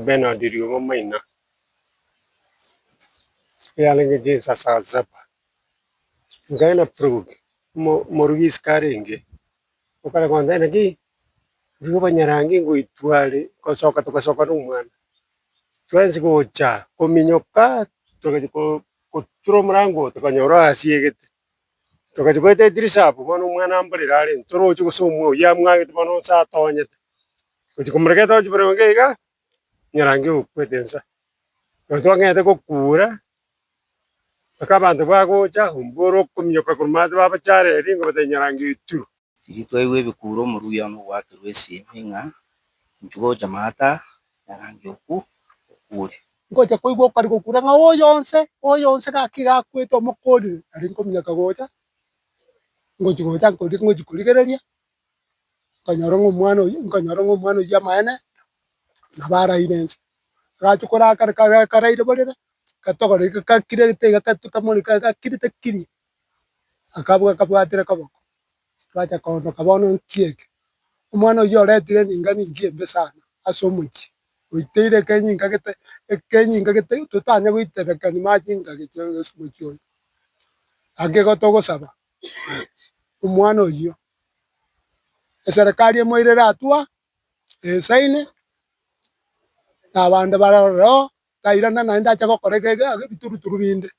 Bernard Rioba Maina, oyarenge chinsa saa saba, nkaenda Prog, omorugi isiko arenge, okare gontebia naki, Rioba Nyarangi ngoitwa are, gosoka togasoka na omwana, twensi gocha kominyoka, togachia kotura omorango tokanyora oasiegete. Togachia goeta edirisa abwo bono omwana amborere are ntoroche gose omwe oyio amwagete bono onsi atonyete. Gochia komoreka etochi boronge iga, nyarangi okwete nsa. Ekero twang'ete gokura, mpaka abanto bagocha, omboro okominyoka korwa maate babachareri ngobatebia nyarangi oitirwe. Riria twaigwa ebikuro omorugi one ogoakerwa esimi ng'a inchuo gocha maate aa, nyarangi okwo okure. Ngocha koigwa okare gokura ng'a oyo onse, oyo onse gaki iga akwete omokorire, nari nkominyoka gocha, ngochi gocha nkori ngochi korigereria, nkanyora ng'a omwana oyio nkanyora ng'a omwana oyio amaene, nabo araire inse. Agacha korakara kare karaire borere, gatogore iga gakirete iga kamori gakirete kiri, akabua kabwatire koboko. Twacha koondoka bono nki eke? Omwana oyio oretire ninga ninki embe sana ase omochie, oiteire ekenyinga gete ekenyinga gete totanya goitebekani machinga gete ase omochie oyo. Gaki igo togosaba omwana oyio, eserekari emoirere hatua esaine, na abande barore oo, tairana naende ache gokora ege ebituruturu binde.